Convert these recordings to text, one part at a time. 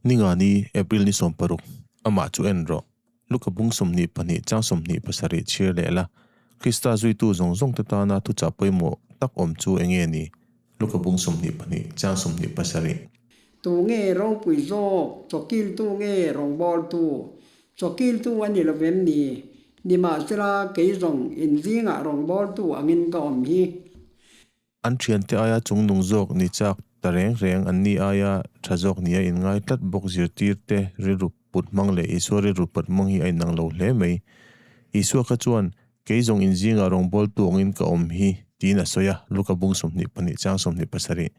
Ningani, April ni 16, Amah chu en rawh. Luka bung 22 chang 27 chhiar leh la, Krista zuitu zawng zawng te tana thuchah pawimawh tak awm chu eng nge ni? Luka bung 22 chang 27. Tu nge ropui zawk, chawkiltu nge rawngbawltu? Chawkiltu a ni lo vem ni? Nimahsela, kei zawng in zingah rawngbawltu angin ka awm hi. An thiante aia chungnung zawk ni chak ta reng reng an ni aia tha zawk nia inngai tlat bawk zirtirte rilru put hmang leh Isua rilru put hmang hi a inang lo hle mai. Isua kha chuan, Kei zawng inzingah rawngbawltu angin ka awm hi, tiin a sawi a, Luka bung 22 chang 27.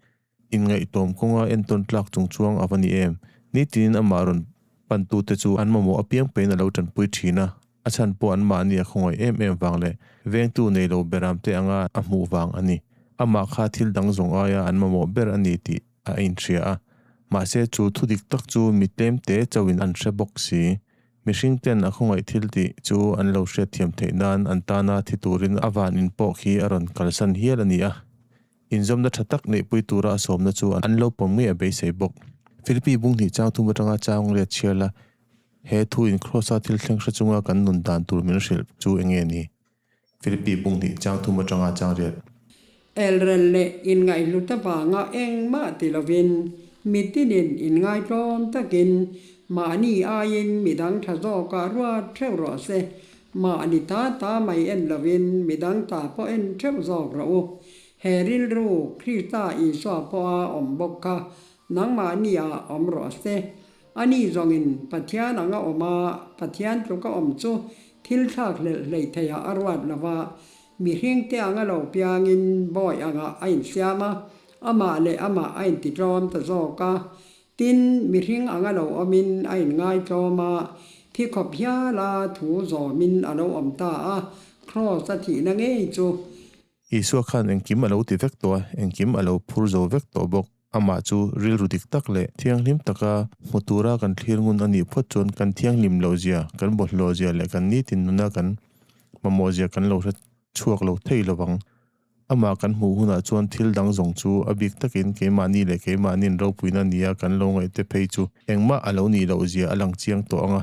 Inngaihtlawm kawnga entawn tlak chung chuang a va ni em? Nitinin amah rawn pantute chu an mamawh apiang peiin a lo tanpui thin a. A chhan pawh anmahni a khawngaih em em vang leh vengtu nei lo beramte anga a hmuh vang a ni. Amah kha thil dang zawng aia an mamawh ber a ni tih a inhria a. Mahse chu thu dik tak chu mi tlemte chauhin an hre bawk si. Mihring ten a khawngaih thil tih chu an lo hriatthiam theih nan an tana thi turin a van in pawh khi a rawn kalsan hial a ni a. Inzawmna tha tak neihpui tura a sawmna chu an lo pawm ngei a beisei bawk. Philippi bung hnih chang thum atanga chang riat chhiar la, He thu in Kross-a thil thleng hre chunga kan nun dan tur min hrilh chu eng nge ni? Philippi bung hnih chang thum atanga chang riat. Elrel leh inngaihhlut avanga engmah ti lovin mitinin inngaitlawm takin mahni aiin midang tha zawkah ruat theuh rawh se. Mahni ta ta mai en lovin midang ta pawh en theuh zawk rawh u. He rilru Krista Isua pawha awm bawk kha nangmahni ah awm rawh se. Ani zawngin Pathian anga awm a, Pathian tluka awm chu thil thlak hlelh hlei theiah a ruat lo va, mihringte anga lo piangin bawi angah a insiam a, amah leh amah a intitlawm ta zawk a. Tin, mihring anga lo awmin a inngaitlawm a, thi khawp hiala thu zawmin a lo awm ta a, Kraws a thihna ngei chu. Isua khan engkim a lo ti vek tawh a, engkim a lo phur zo vek tawh bawk. Amah chu rilru dik tak leh thianghlim taka hmu tura kan thlir ngun a nih phawt chuan kan thianghlim loh zia, kan bawlhhlawh zia leh kan nitin nuna kan mamawh zia kan lo hre chhuak lo thei lo vang. Amah kan hmuh hunah chuan thil dang zawng chu a bik takin keimahni leh keimahnin ropuina nia kan lo ngaihte phei chu engmah a lo nih loh zia a lang chiang tawh ang a.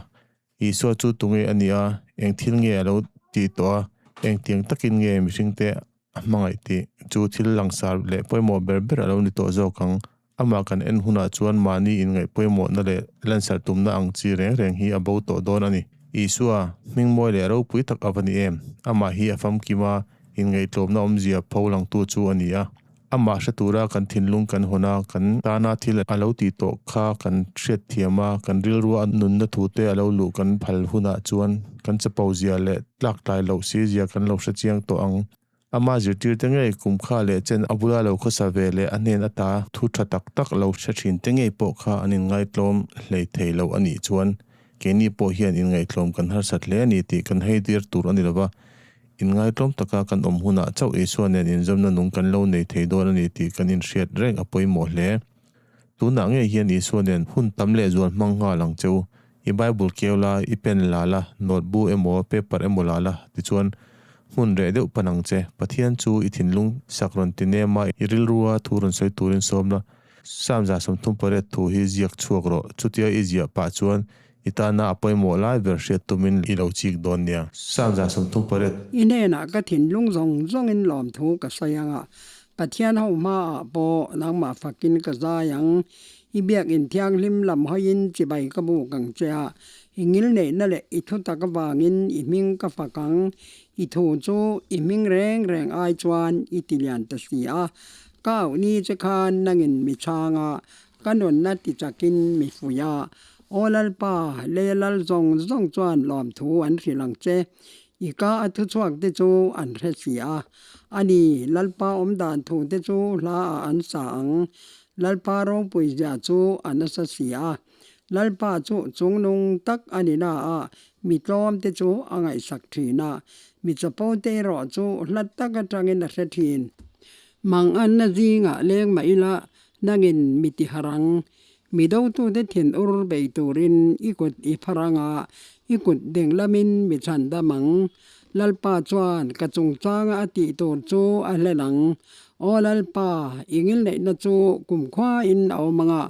Isua chu tunge a nih a, eng thil nge a lo tih tawh a, engtiang takin nge mihringte a hmangaih tih chu thil langsar leh pawimawh ber ber a lo ni tawh zawk ang. Amah kan en hunah chuan mahni inngaih pawimawhna leh lansar tumna ang chi reng reng hi a bo tawh dawn a ni. Isua, hmingmawi leh ropui tak a va ni em? Amah hi a famkim a, inngaihtlawmna awmzia pho langtu chu a ni a. Amah hre tura kan thinlung kan hawn a, kan tana thil a lo tih tawh kha kan hriatthiam a, kan rilrua nunna thute a lo luh kan phal hunah chuan kan chapo zia leh tlaktlai loh si zia kan lo hre chiang tawh ang. Ama zirtirte ngei kum kha leh chen a bula lo khawsa ve leh a hnen ata thu tha tak tak lo hre thin te ngei pawh kha an inngaitlawm hlei thei lo a nih chuan keini pawh hian inngaihtlawm kan harsat hle a ni tih kan heidir tur a ni lova. Inngaitlawm taka kan awm hunah chauh Isua nen inzawmna nung kan lo nei thei dawn a ni tih kan inhriat reng a pawimawh hle. Tunah ngei hian Isua nen hun tam lehzual hmang nghal ang che u. I Bible keu la, i pen la la, note bu emaw, paper emaw la la, tichuan hmun reh deuh pan ang che. Pathian chu i thinlung sak rawn ti nem a, i rilrua thu rawn sawi turin sawm la. Psalm 38 thu hi ziak chhuak rawh. Chutia i ziah pah chuan I tana a pawimawh lai ber hriat tumin i lo chik dawn nia. Psalm 38. I hnenah ka thinlung zawng zawngin lawmthu ka sawi ang a, Pathian ho hmaah pawh nangmah fakin ka zai ang. I biakinn thianghlim lam hawiin chibai ka buk ang che a, i ngilneihna leh i thutak avangin i hming ka fak ang. I thu chu i hming reng reng ai chuan i tilian ta si a, ka auh ni che khan nangin mi chhang a, Ka nunna ti chakin mi fuih a, Aw Lalpa, lei a lal zawng zawng chuan lawmthu an hrilh ang che. I ka a thuchhuak te chu an hre si a. A ni, Lalpa awmdan thu te chu hla ah an sa ang. Lalpa ropui zia chu a nasa si a. Lalpa chu chungnung tak a ni na a, mi tlawm te chu a ngaihsak thin a, mi chapo te erawh chu hla tak atangin a hre thin. Manganna zingah leng mah ila Nangin mi tiharang, mi dotute thin ur bei turin i kut i pharang a, i kut ding lamin mi chhan dam ang. Lalpa chuan ka chungchanga a tih tur chu a hlen ang. Aw Lalpa, i ngilneihna chu kumkhuain a awm ang a,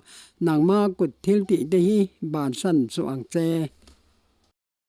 nangma kut thil tihte hi bansan suh ang che.